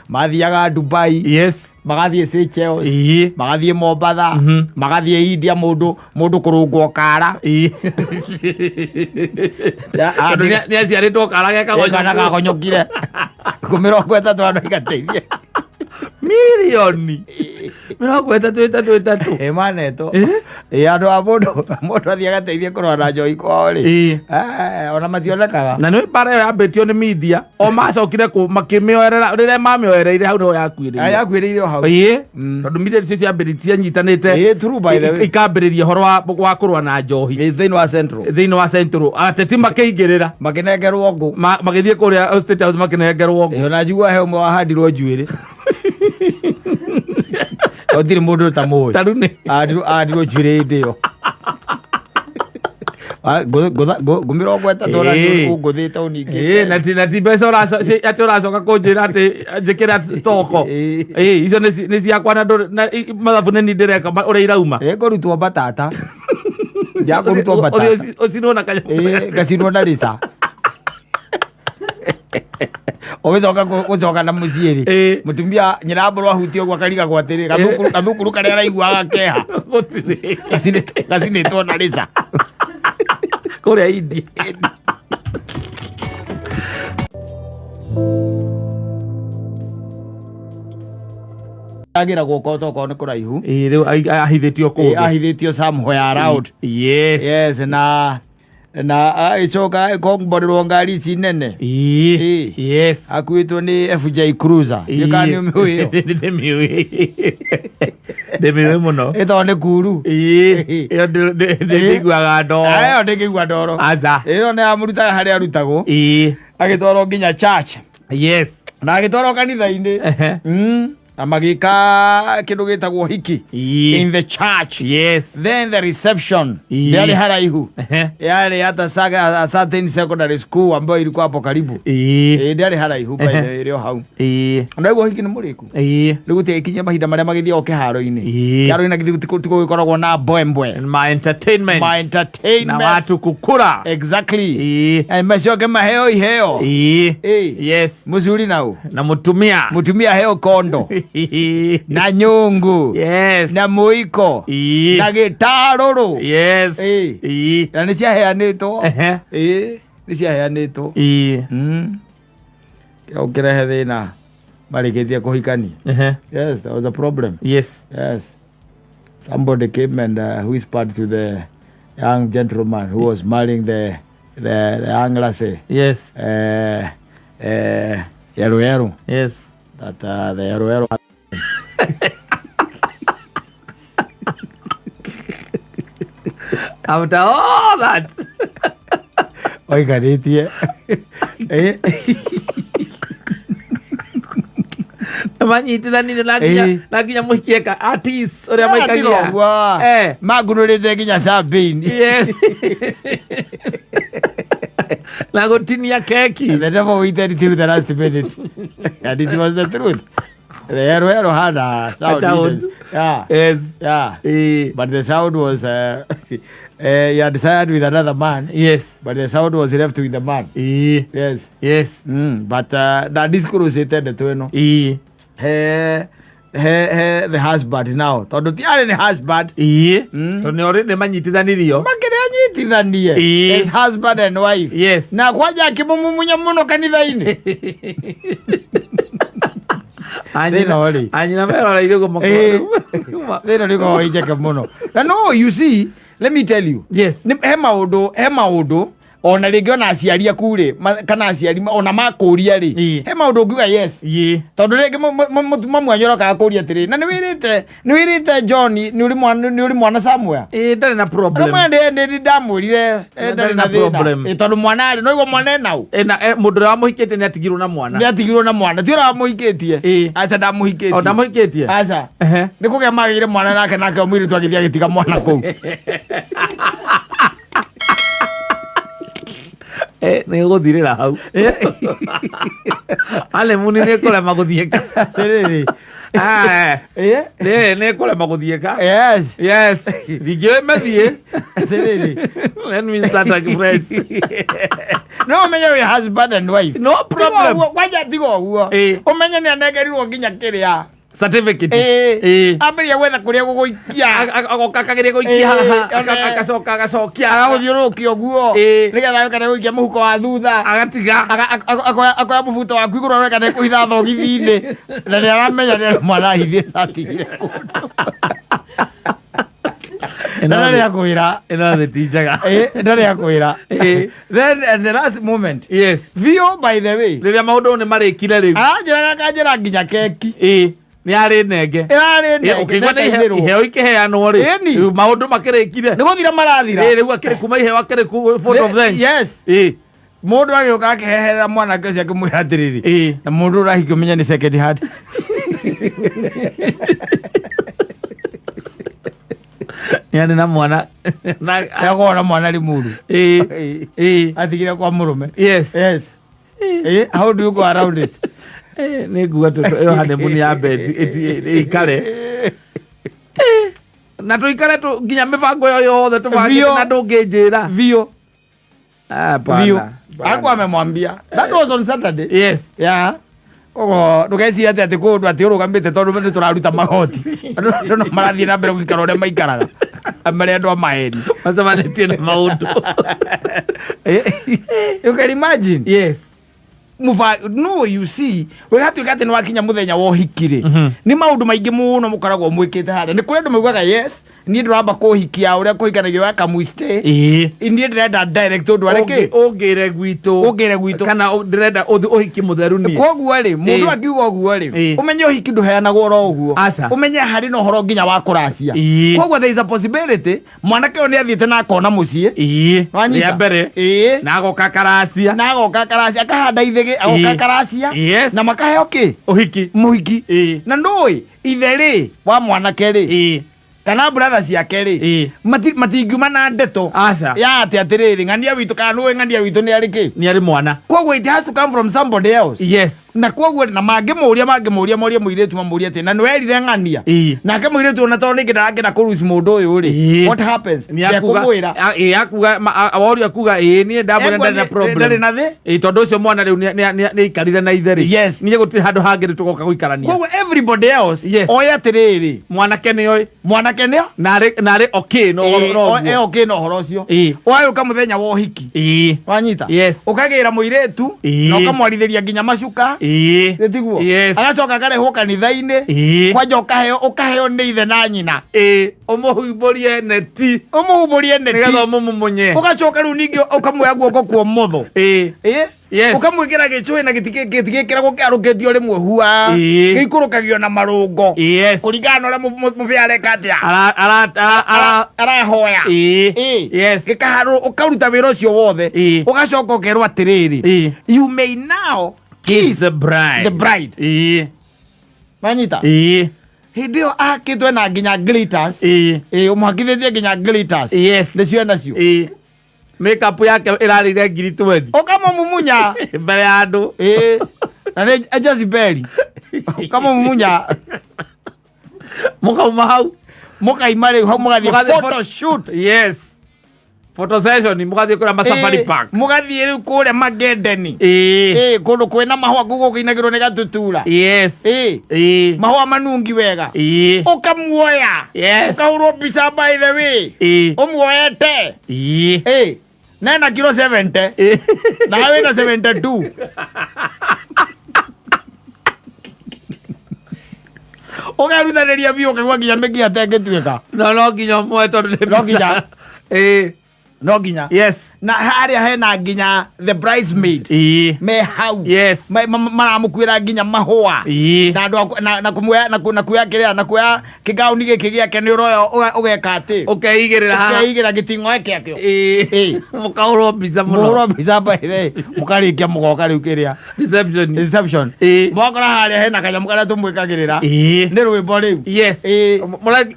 mathiaga Dubai, magathiĩ Seychelles, magathiĩ Mombatha, magathiĩ India, mũndũ kũrũngwo kara. Tondũ nĩ aciarĩtwo kara Kana gakonyokire ngũ 30 andũ igateithie. Mirioni 30 ĩtatũ ĩtatũ. Ĩ manetwo. Ĩ andũ a mũndũ athiĩ agateithie kũrũa na njohi kwao rĩ, ona mationekaga. Na nĩ mbara ĩyo yambĩtio nĩ media, o macokire makĩmĩoerera rĩrĩa mamĩoereire hau nĩho yakuĩrĩire. Yakuĩrĩire o hau. Ĩĩ, tondũ media icio ciambĩrĩria cianyitanĩte Ĩĩ, true, by the way. ikambĩrĩria ũhoro wa kũrũa na njohi. Ĩ, thĩinĩ wa Central. Thĩinĩ wa Central ateti makĩingĩrĩra. Makĩnengerwo ngũ. Magĩthiĩ kũrĩa State House makĩnengerwo ngũ. Ĩ, ona njigua he ũmwe wahandirwo njuĩrĩ. Gũtirĩ mũndũ ũtamũĩ. Ta rĩu nĩ Ahandirwo njuĩrĩ hĩndĩ ĩyo. Ngũ 30 ona ngũthĩte ũningĩte. Ĩĩ, na ti mbeca atĩ ũracoka kũnjĩra atĩ njĩkĩra stoko. Ĩĩ, icio nĩ ciakwa na mathabu nĩ niĩ ndĩreka ũrĩa irauma. Ĩ, ngũrutwo mbatata. Njakũrutwo mbatata. Ũthiĩ ũcinwo na kanyamũ. Ĩ, ngacinwo na rica. Ũgĩcoka gũcoka na mũciĩ rĩ, mũtumia nyina mbũrũ ahutie ũguo akarigagwo atĩrĩ, gathukuru karĩa araiguaga keha. Gũtirĩ. Gacinĩtwo na rica. Kũrĩa India. Agĩra gũka tokorwo nĩ kũraihu. Ĩĩ, rĩu ahithĩtio kũndũ. Ahithĩtio somewhere around. Yes, na agĩcoka komborerwo ngari ici nene. Akuĩtwo nĩ FJ Cruiser. Nĩ kana nĩ ũmĩũĩ ĩyo? Ndĩmĩũĩ. Ndĩmĩũĩ mũno. Ĩtagwo nĩ kuru. Ĩyo ndĩiguaga ndoro. Ĩyo ndĩngĩigua ndoro. Aca. Ĩyo nĩ amũrutaga harĩa arutagwo. Agĩtwarwo nginya church. Na agĩtwarwo kanitha-inĩ. Na magĩka kĩndũ gĩtagwo hiki. In the church. Then the reception. Yarĩ haraihu. Yarĩ hata a certain secondary school ambayo ilikuwa hapo karibu. Ndĩarĩ haraihu by the way, ĩrĩ o hau. Na ũguo hiki nĩ mũrĩku. Rĩu gũtigĩkinyia mahinda marĩa magĩthiagwo kĩharo-inĩ. Kĩharo-inĩ na githĩ gũtigũgĩkoragwo na mbwembwe. Ma entertainment. Ma entertainment. Na watu kukura. Exactly. Macoke maheo iheo. Mũcuri nau. Na mũtumia. Mũtumia aheo kondo. Na nyũngũ. Na mũiko. Na gĩtarũrũ. Na nĩ ciaheanĩtwo. Nĩ ciaheanĩtwo. Kĩo kĩrehe thĩna marĩkĩtie kũhikania. Yes, there was a problem. Yes. Somebody came and whispered to the young gentleman who was marrying the young lassie. Yeru Yeru. That the Yeru Yeru. After all that. Oikarĩtie. Manyitithanirio na nginya Ĩĩ. na nginya mũhiki eka artist ũrĩa maikagia. Ũguo Eh. mangunũrĩte nginya champagne. Yes. Na gũtinia keki. The devil waited till the last minute and it was the truth. The hero hero had a sound. A sound. Yeah. Yes. Yeah. Ĩĩ. But the sound was he had sired with another man, Yes. but the sound was left with the man. Ĩĩ. Yes. Yes. But na disclose ndeto ĩno. Ĩĩ. He he he the husband now. Tondũ ti arĩ nĩ husband. Ĩĩ. Tondũ nĩ already manyitithanirio. Makĩrĩ anyitithanie. Ĩĩ. As husband and wife. Yes. Na kwanja akĩmũmumunya mũno kanitha-inĩ. Anyina Thĩna ũrĩ. anyina meroreire ũguo Ĩĩ. makona. Thĩna nĩ ũkoragwo wĩ njeke mũno. Na no you see, let me tell you. Yes. Nĩ- he maũndũ he maũndũ ona rĩngĩ ona aciari aku rĩ kana aciari ona makũria rĩ, Ĩĩ. he maũndũ ũngiuga yes. Ĩĩ. Tondũ rĩngĩ mamu wanyu arokaga kũria atĩrĩ, na nĩ wĩrĩte John nĩ ũrĩ mwana, nĩ ũrĩ mwana somewhere. Ĩĩ, ndarĩ na problem. Rĩmwe ndĩ ndamwĩrire ndarĩ na thĩna. Problem. Ĩ, tondũ mwana rĩ, no igua mwana enau. Ĩna mũndũ ũrĩa wamũhikĩtie nĩ atigirwo na mwana. Nĩ atigirwo na mwana, ti ũrĩa wamũhikĩtie. Ĩĩ. Aca, ndamũhikĩtie. O ndamũhikĩtie? Aca. Ehe. Nĩ kũgĩa magĩire mwana nake, nake mũirĩtu agĩthiĩ agĩtiga mwana kũu. Nĩ gũthirĩra hau. Honeymoon nĩ ĩkũrema gũthiĩka. Atĩrĩrĩ. Ah, Ĩ? nĩ ĩkũrema gũthiĩka. Yes. Yes. Ndingĩũĩ mathiĩ. Atĩrĩrĩ. Let me start afresh. No ũmenye wĩ husband and wife. No problem. Tiga ũguo, kwanja tiga ũguo. Ĩ. Ũmenye nĩ anengerirwo nginya kĩrĩa. Certificate. Ĩ. Ĩ. Ambĩrĩria gwetha kũrĩa gũgũikia. Agoka akageria gũikia Ĩ, haha, one. agacoka agacokia. Agagũthiũrũrũkia ũguo. Ĩ. Nĩgetha kana gũikia mũhuko wa thutha. Agatiga. Akoya mũbuto waku igũrũ arore kana kũhitha thogithi-inĩ. Na nĩ aramenya nĩ mwana ahithĩte atigire kũndũ. Na ndarĩ akwĩra. Ĩno thĩ ti njega. Ĩ, ndarĩ akwĩra. Ĩ. Then at the last moment. Yes. Vio by the way. Rĩrĩa maũndũ nĩ marĩkire rĩu. Aranjĩra akanjĩra nginya keki. Ĩ. Nĩ arĩ nenge. Ĩrarĩ Ĩ, ũkĩigua nĩ nenge. iheo ikĩheanwo rĩ. Ĩni. Rĩu maũndũ makĩrĩkire. Nĩ gũthira marathira. Ĩ, rĩu akĩrĩ kuma iheo akĩrĩ ku vote of thanks. Yes. Ĩ. Mũndũ agĩũka akĩheherera mwanake ũcio akĩmwĩra atĩrĩrĩ. Ĩ. Na mũndũ ũrahikio ũmenye nĩ second hand. Nĩ arĩ na mwana. Na Nĩakorwo na mwana Limuru. Ĩ. Ĩ. Atigire kwa mũrũme. Yes. Yes. How do you go around it? Nĩ nguga ĩyo honeymoon ya mbeti ĩikare. Na tũikare nginya mĩbango ĩyo yothe tũbangĩte Biũ. na ndũngĩnjĩra. Vio. Hapana. Vio. Hakuwa amemwambia. That was on Saturday. Yes. Yeah. Koguo ndũgecirie atĩ atĩ kũndũ atĩ ũrũgamĩte tondũ nĩ tũraruta magoti. Andũ no marathiĩ na mbere gũikara ũrĩa maikaraga. Marĩ andũ a maheni. Macemanĩtie na maũndũ. You can imagine. Yes. Muba, no you see, wegatuĩka atĩ nĩ wakinya mũthenya wa ũhiki rĩ, nĩ maũndũ maingĩ mũno mũkoragwo mwĩkĩte harĩa. Nĩ kũrĩ andũ maugaga yes, niĩ ndĩramba kũhikia ũrĩa kũhikanagio wa kamwiste. Ĩĩ. Niĩ ndĩrenda direct ũndũ arĩ kĩ? Ũngĩre gwitũ. Ũngĩre gwitũ. Kana ndĩrenda ũhiki mũtheru niĩ. Koguo rĩ, mũndũ Ĩĩ. akiuga ũguo rĩ, Ĩĩ. ũmenye ũhiki ndũheanagwo oro ũguo. Aca. Ũmenye harĩ na ũhoro nginya wa kũracia. Ĩĩ. Koguo there is a possibility mwanake ũyũ nĩ athiĩte na akona mũciĩ. Ĩĩ. Wanyita? Rĩa mbere. Ĩĩ. Na agoka karacia. Na agoka karacia, akahanda ithĩgĩ, agoka Ĩĩ. karacia. Yes. Na makaheo kĩ? Ũhiki. Mũhiki. Ĩĩ. Na ndũĩ ithe rĩ wa mwanake rĩ, Ĩĩ. kana brother ciake rĩ, Ĩĩ. matingiuma na ndeto Aca. ya atĩ atĩrĩrĩ, ng'ania witũ kana nũĩ ng'ania witũ nĩ arĩ kĩ. Nĩ arĩ mwana. Koguo it has to come from somebody else. Yes. Na koguo na mangĩmũria mangĩmũria morie mũirĩtu mamũrie atĩ na nĩwerire ng'ania. Ĩĩ. Nake mũirĩtu ona tondũ nĩngĩ ndarakĩenda kũruci mũndũ ũyũ rĩ, Ĩĩ. what happens? Nĩ akuga Ndekũmwĩra. ĩĩ, akuga woria akuga ĩĩ niĩ ndamwĩra Ekwa ndarĩ na problem. ndarĩ na thĩ. Ĩĩ, tondũ ũcio mwana rĩu nĩ aikarire na ithe rĩ. Yes. Niĩ gũtirĩ handũ hangĩ rĩ tũgoka gũikarania. Koguo everybody else Yes. oĩ atĩrĩrĩ, Mwanake nĩ oĩ. mwanake nĩo Narĩ okay no Ĩĩ, no e okay na ũhoro ũcio. Ĩĩ. Wagĩũka mũthenya wa ũhiki, Ĩĩ. wanyita, Yes. ũkagĩra mũirĩtu Ĩĩ. na ũkamwarithĩria nginya macuka. Ĩĩ. Nĩ tiguo? Yes. Agacoka akarehwo kanitha-inĩ. Ĩĩ. Kwanja ũkaheo ũkaheo nĩ ithe na nyina. Ĩĩ, ũmũhumbũrie neti. Ũmũhumbũrie neti. Nĩgetha ũmũmumunye. Ũgacoka rĩu ningĩ ũkamuoya guoko kwa ũmotho. Ĩĩ. Ĩĩ. Yes. Ũkamwĩkĩra gĩcũhĩ na gĩtigĩkĩragwo kĩarũkĩtio rĩmwe hua. Ĩĩ. Gĩikũrũkagio na marũngo. Yes. Kũringana na ũrĩa mũbĩa areka atĩa. Ara ara ara ara Arahoya. Ĩĩ. Ĩĩ. Yes. Gĩkaharwo ũkaruta wĩra ũcio wothe. Ĩĩ. Ũgacoka ũkerwo atĩrĩrĩ. Ĩĩ. You may now Kiss the bride. the bride. Ĩĩ. Manyita. Ĩĩ. Hĩndĩ ĩyo ahakĩtwe na nginya glitters. Ĩĩ. Ĩĩ, ũmũhakithĩtie nginya glitters. Yes. Nĩcio enacio. Ĩĩ. Makeup yake ĩrarĩire ngiri 20 Ũkamũmumunya. mbere ya andũ. Ĩĩ. Na nĩ Jezebeli. Ũkamũmumunya. Mũkauma hau. Mũkaima rĩu hau mũgathiĩ Mũgathiĩ photo shoot. Yes. Photo session mũgathiĩ kũrĩa ma Safari Ĩĩ, Park. Mũgathiĩ rĩu kũrĩa magendeni. Ĩĩ. Ĩĩ, kũndũ kwĩna mahũa kũu gũkĩinagĩrwo nĩ gatutura. Yes. Ĩĩ. Ĩĩ. Mahũa manungi wega. Ĩĩ. Ũkamuoya. Yes. Ũkahũrwo mbica by the way. Ĩĩ. Ũmuoete. Ĩĩ. Ĩĩ. Nena kilo 70. Ĩĩ. Nawe wĩna 72. Ũkerutanĩria biũ ũkaigua nginya mĩkiha ĩngĩtuĩka. No no nginya ũmwe tondũ nĩ No mbica. nginya. Ĩĩ. No nginya. Yes. Na harĩa hena nginya the bridesmaid. Ĩĩ. Me hau. Yes. Maramũkuĩra nginya mahũa. Ĩĩ. Na andũ na kũmuoya na kuoya kĩrĩa na kuoya kĩgauni gĩkĩ gĩake nĩ ũroya ũgeka atĩ. Ũkeigĩrĩra haha. Ũkeigĩra gĩting'oe kĩakĩo. Ĩĩ. Ĩĩ. Mũkahũrwo mbica mũno. Mũhũrwo mbica by the way. Mũkarĩkia mũgoka rĩu kĩrĩa. Reception. Reception. Ĩĩ. Mwakora harĩa hena kanyamũ karĩa tũmwĩkagĩrĩra. Ĩĩ. Nĩ rwĩmbo rĩu. Yes. Ĩĩ.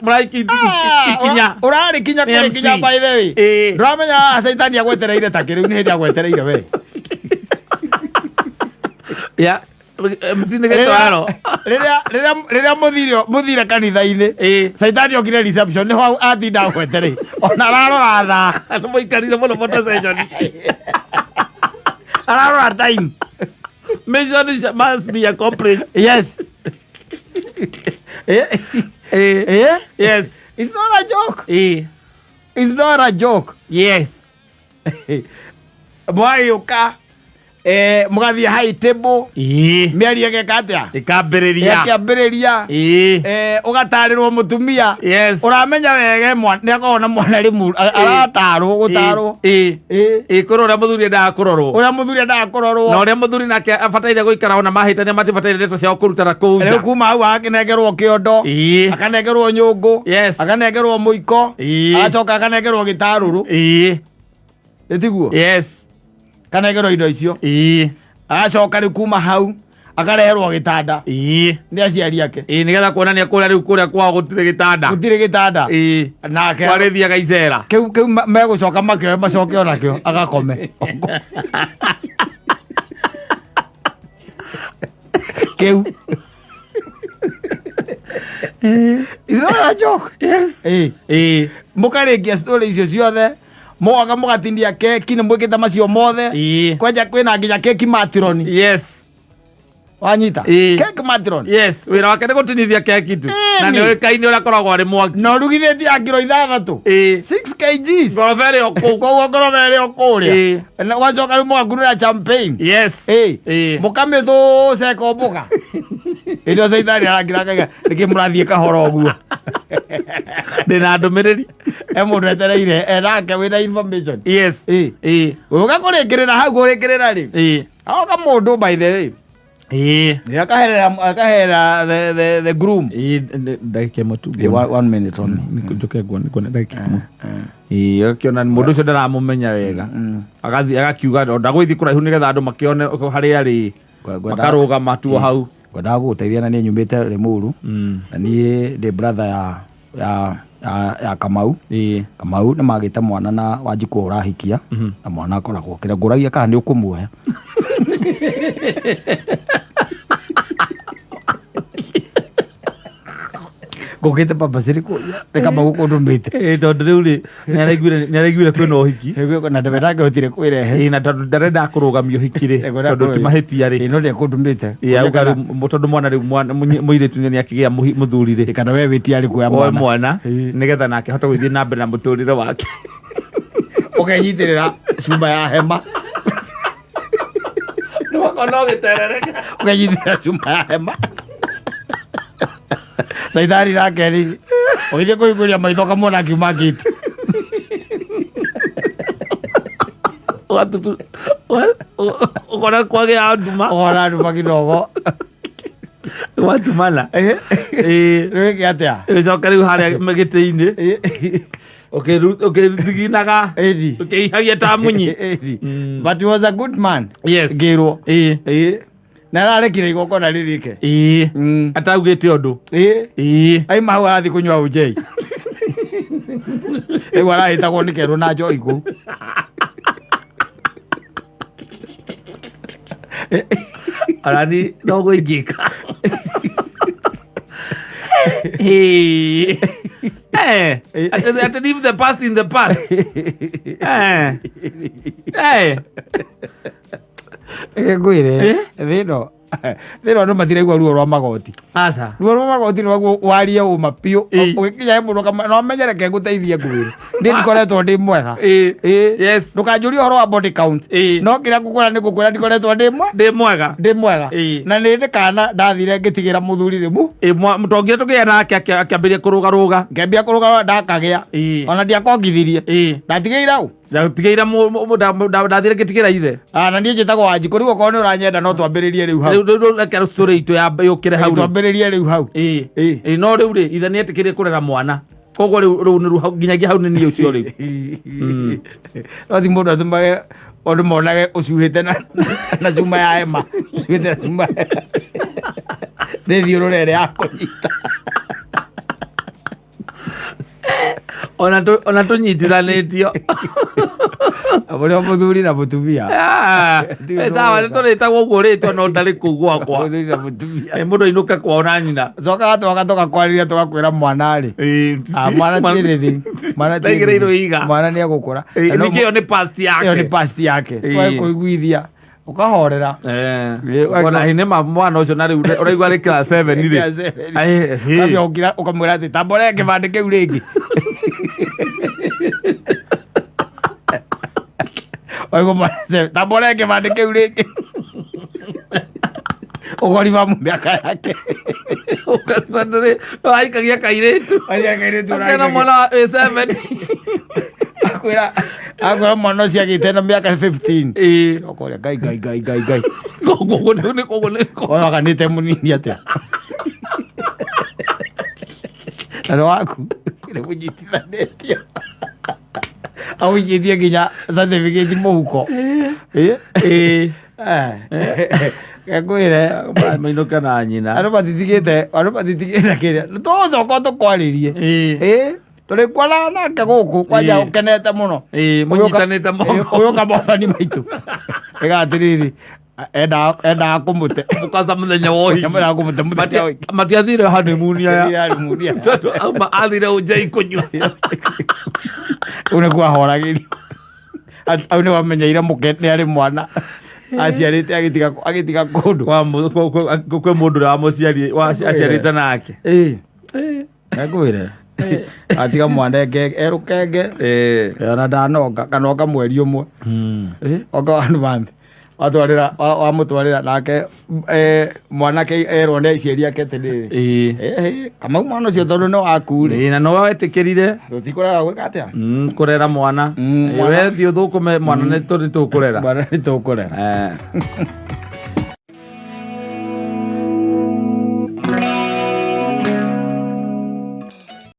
Mũraikinya. Ũrarĩ kinya Nĩ kũrĩ MC. kinya by the way. Ĩĩ. Ndũramenya haha caitani agwetereire ta kĩrĩu nĩ hĩndĩ agwetereire we. Ya. MC nĩ gĩtwaro. Rĩrĩa mũthire kanitha-inĩ. Ĩĩ. Caitani okire reception nĩho atinda agwetereire. Ona ararora thaa. Andũ maikarire mũno photo session. Ararora time. Mission must be accomplished. Yes. Eh? Ĩĩ. Eh? Yes. It's not a joke. Ĩĩ. It's not a joke. Yes. Mwagĩũka mũgathiĩ high table Ĩĩ. mĩario ĩgeka atĩa? Ĩkambĩrĩria. Ĩkĩambĩrĩria. Ĩĩ. Ũgatarĩrwo mũtumia. Yes. Ũramenya wega nĩ akoragwo na mwana rĩmu aratarwo gũtarwo. Ĩĩ. Ĩĩ. Ĩĩ kũrĩ ũrĩa mũthuri endaga kũrorwo. Ũrĩa mũthuri endaga kũrorwo. Na ũrĩa mũthuri nake abataire gũikara ona mahĩtania matibataire ndeto ciao kũrutana kũu Rĩu nja. kuma hau akanengerwo kĩondo. Ĩĩ. Akanengerwo nyũngũ. Yes. Akanengerwo mũiko. Ĩĩ. Agacoka akanengerwo gĩtarũrũ. Ĩĩ. Ĩtiguo? Yes. Kanengerwo indo icio. Ĩĩ. Agacoka rĩu kuma hau akareherwo gĩtanda Ĩĩ. nĩ aciari ake. Ĩĩ nĩgetha kuonania kũrĩa rĩu kũrĩa kwao gũtirĩ gĩtanda. Gũtirĩ gĩtanda. Ĩĩ. Nake Kwarĩthiaga icera. kĩu megũcoka makĩoe macoke onakĩo agakome. Kĩu. It's not a joke. Yes. Ĩĩ. Ĩĩ. Mũkarĩkia story icio ciothe mũgoka mũgatindia keki nĩ mwĩkĩte macio mothe. Ĩĩ. Kwanja kwĩna nginya keki matironi. Yes. Wanyita? Ĩĩ. Keki matironi. Yes. Wĩra wake nĩ gũtinithia keki tu. Na Ĩni. nĩ ũĩkaine ũrĩa akoragwo arĩ mwaki. Na ũrugithĩtie ya kiro 6. Ĩĩ. 6 kgs. Ngoroba ĩrĩ o kũu. Koguo ngoroba ĩrĩ o kũrĩa. Ĩĩ. Na ũgacoka rĩu mũgakunũra champagne. Yes. Ĩĩ. Ĩĩ. Mũkamĩthũca ĩkombũka. Hĩndĩ ĩyo caitani arakira akauga nĩkĩ mũrathiĩ kahora ũguo. Ndĩna ndũmĩrĩri. He mũndũ etereire enake wĩna information. Yes. Ĩĩ. Ĩĩ. Ũka kũrĩkĩrĩra hau kũrĩkĩrĩra rĩ. Ĩĩ. Agoka mũndũ by the way. Ĩĩ. Nĩ akaherera the groom. Ĩĩ ndagĩka ĩmwe tu. One minute only. Njoke nguone ndagĩka ĩmwe. Ĩĩ agakĩona mũndũ ũcio ndaramũmenya wega. Agathiĩ agakiuga ndagũgĩthiĩ kũraihu nĩgetha andũ makĩone harĩa arĩ. Makarũgama tu hau. Ngwendaga gũgũteithia na niĩ nyumĩte Limuru. Na niĩ ndĩ brother ya Kamau. Ĩĩ. Kamau nĩ magĩte mwana na Wanjikũ ũrahikia na mwana akoragwo kĩrĩa ngũragia kana nĩ ũkũmuoya. Ngũkĩte papa ciri kũria nĩ Kamau gũkũndũmĩte. Ĩĩ tondũ rĩu rĩ nĩaraiguire kwĩna ũhiki. Na ndebe ndangĩhotire kwĩrehe. Ĩĩ na tondũ ndarenda kũrũgamia ũhiki rĩ tondũ ti mahĩtia rĩ. Ĩĩ no ndĩkũndũmĩte. Ĩĩ auga rĩu tondũ mwana rĩu mũirĩtu nĩ akĩgĩa mũthuri rĩ. Kana we wĩtia arĩ kuoya Oe mwana. mwana nĩgetha nake ahote gũthiĩ na mbere na mũtũrĩre wake. Ũkenyitĩrĩra cuma ya hema. Nĩwakona ũgĩterereka. Ũkenyitĩrĩra cuma ya hema. Caitani nake rĩ ũgĩthiĩ kũhingũria maitho ũkamwona akiuma ngĩti. Ũkona kwagĩa nduma. Ũkona nduma kidogo. Gwatumana. Ĩĩ. Rĩu ĩke atĩa? Ĩcoke rĩu harĩa gĩtĩ-inĩ. Ũkĩthiginaga. Ĩni. Ũkĩihagia ta munyi. Ĩni. But he was a good man. Yes. Ngĩrwo. Ĩĩ. Ĩĩ. Na ararekire igongona rĩrĩke. Ĩĩ. Ataugĩte ũndũ. Ĩĩ. Ĩĩ. Aima hau arathiĩ kũnyua ũnjei. Rĩu arahĩtagwo nĩ kerwo na njohi kũu. Arani noguo ingĩka. Ĩĩ. Eh, ati leave the past in the past. Eh. Eh. Ngwĩre thĩno thĩno andũ matiraigua ruo rwa magoti. Aca. Ruo rwa magoti rwaguo warie ũma biũ. Ĩĩ. Ũgĩkinya he mũndũ no menye reke ngũteithie ngwĩre. Ndĩ ndikoretwo ndĩ mwega. Ĩĩ. Ĩĩ. Yes. Ndũkanjũrie ũhoro wa body count. Ĩĩ. No kĩrĩa ngũkwĩra nĩ ngũkwĩra ndikoretwo ndĩ mwe Ndĩ mwega. ndĩ mwega. Ĩĩ. Na nĩ ndĩ kana ndathire ngĩtigĩra mũthuri rĩmu. Ĩĩ, tongire tũkĩgĩa nake akĩambĩrĩria kũrũgarũga. Ngĩambia kũrũgama ndakagĩa. Ĩĩ. Ona ndiakongithirie. Ĩĩ. Ndatigĩire ũ? Ndatigĩire ndathire ngĩtigĩra ithe. Ah, na niĩ njĩtagwo Wanjikũ rĩu okorwo nĩ ũranyenda no twambĩrĩrie rĩu hau. Rĩu rĩu reke story itũ ya yũkĩre hau rĩu. Twambĩrĩrie rĩu hau. Ĩĩ. Ĩĩ. Ĩĩ, no rĩu rĩ ithe nĩ etĩkĩrire kũrera mwana. Koguo rĩu rĩu nĩ hau nginyagia hau nĩ niĩ ũcio rĩu. No ti mũndũ atũmage andũ monage ũcuhĩte na cuma ya hema. Ũcuhĩte na cuma ya hema. Nĩ thiũrũra ĩrĩa ya kũnyita. Ona tũnyitithanĩtio. Ũrĩa mũthuri na mũtumia. Ah, Ti ũndũ sawa wega. nĩ tũrĩtagwo ũguo rĩtwa no ndarĩ kũu gwakwa. Mũthuri na mũtumia. Ĩ, mũndũ ainũke kwao na nyina. Cokaga twoka tũgakwarĩria tũgakwĩra mwana rĩ. Ĩĩ, Ah, mwana ti anything. Mwana ti Ndaigĩrĩirwo anything. ihiga. Mwana nĩ egũkũra. Ĩĩ, Na no ningĩ ĩyo nĩ past yake. ĩyo nĩ past yake. Ĩĩ. Twae kũiguithia ũkahorera. Eh. Ĩĩ, Ũkona hĩ nĩ ma mwana ũcio na rĩu ũraigua arĩ class 7 rĩ. Class seven. Ai, hĩ. Ũkambia gũkira ũkamwĩra atĩ tamba ũrenge kĩbandĩ kĩu rĩngĩ. Waigua mwana tamba ũrenge kĩbandĩ kĩu rĩngĩ. Ũkoriba mĩaka yake. Ũkarigwo atĩrĩ, waikagia kairĩtu. Waikagia kairĩtu, Akena ũraikagia. mwana wa wĩ 7. Akwĩra mwana ũcio agĩte na mĩaka 15. Ĩĩ. Ũkoria ngai ngai ngai ngai ngai. Koguo nĩ koguo nĩ Oyo akanĩte mũnini atĩa? Na nĩ waku nĩ mũnyitithanĩtio. Aũigithie nginya certificate mũhuko. Ĩĩ. Ĩĩ. Ngwĩre Mainũke na nyina. andũ matitigĩte andũ matitigĩte kĩrĩa tũgũcoka tũkwarĩrie. Ĩĩ. Ĩĩ. Tũrĩkwana nake gũkũ kwanja Ĩĩ. ũkenete mũno. Ĩĩ, mũnyitanĩte moko. Ũyũ mwathani maitũ. Ĩga atĩrĩrĩ endaga kũmũte. Mũkaca mũthenya wa ũhiki. Endaga kũmũte mũthenya wa ũhiki. Matiathire honeymoon aya. Honeymoon aya. Tondũ auma athire ũnjei kũnyua. Ũũ nĩkuo ahoragĩrio. Hau nĩ wamenyeire mũke nĩ arĩ mwana. Aciarĩte agĩtiga kũndũ. Kwa kwĩ mũndũ ũrĩa wamũciari aciarĩte nake. Ĩĩ. Ngwĩre. Atiga mwana erũkenge. Ĩĩ. Ona ndanonga kana oka mweri ũmwe. Oka one month. Watwarĩra wamũtwarĩra nake mwanake erwo nĩ aciari ake atĩrĩrĩ. Ĩĩ. Kamau mwana ũcio tondũ nĩ waku rĩ. Ĩĩ, na no wetĩkĩrire Tũtikũrega gwĩka atĩa? Kũrera mwana. Mwana. We thiĩ ũthũkũme mwana nĩ tũkũrera. Mwana nĩ tũkũrera. Eh.